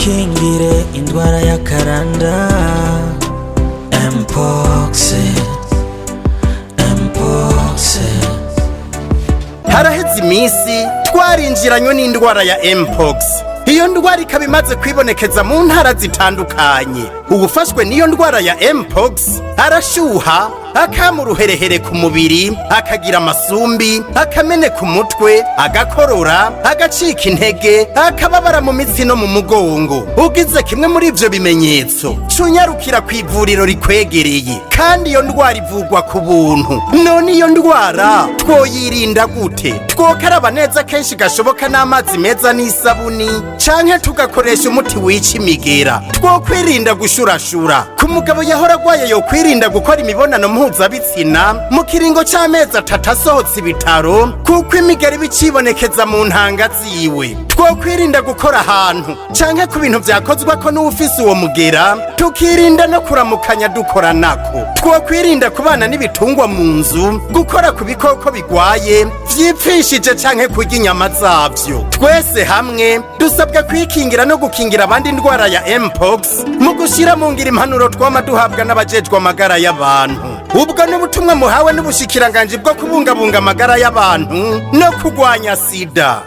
Twikingire indwara y'akaranda. Mpox, Mpox. Haraheze iminsi twarinjiranywe n'indwara ya mpox. Iyo ndwara ikaba imaze kwibonekeza mu ntara zitandukanye. Uwufashwe n'iyo ndwara ya mpox arashuha, akama uruherehere ku mubiri, akagira amasumbi, akameneka umutwe, agakorora, agacika intege, akababara mu mitsi no mu mugongo. Ugize kimwe muri ivyo bimenyetso, cunyarukira ku ivuriro rikwegereye. Kandi iyo ndwara ivurwa ku buntu. None iyo ndwara twoyirinda gute? Twokaraba neza kenshi gashoboka n'amazi meza n'isabuni, canke tugakoresha umuti wica imigera. Twokwirinda gushurashura. Ku mugabo yahora agwaye, yokwirinda gukora imibonano mpuzabitsina mu kiringo c'amezi 3 asohotse ibitaro, kuko imigera iba icibonekeza mu ntanga ziwe. Twokwirinda gukora ahantu canke ku bintu vyakozweko n'uwufise uwo mugera, tukirinda no kuramukanya dukoranako. Twokwirinda kubana n'ibitungwa mu nzu, gukora ku bikoko bigwaye vyipfishije canke kurya inyama zavyo. Twese hamwe dusabwa kwikingira no gukingira abandi indwara ya mpox mu gushira mu ngiro impanuro twama duhabwa n'abajejwe amagara y'abantu. Ubwo n'ubutumwa muhawe n'ubushikiranganji bwo kubungabunga amagara y'abantu no kurwanya sida.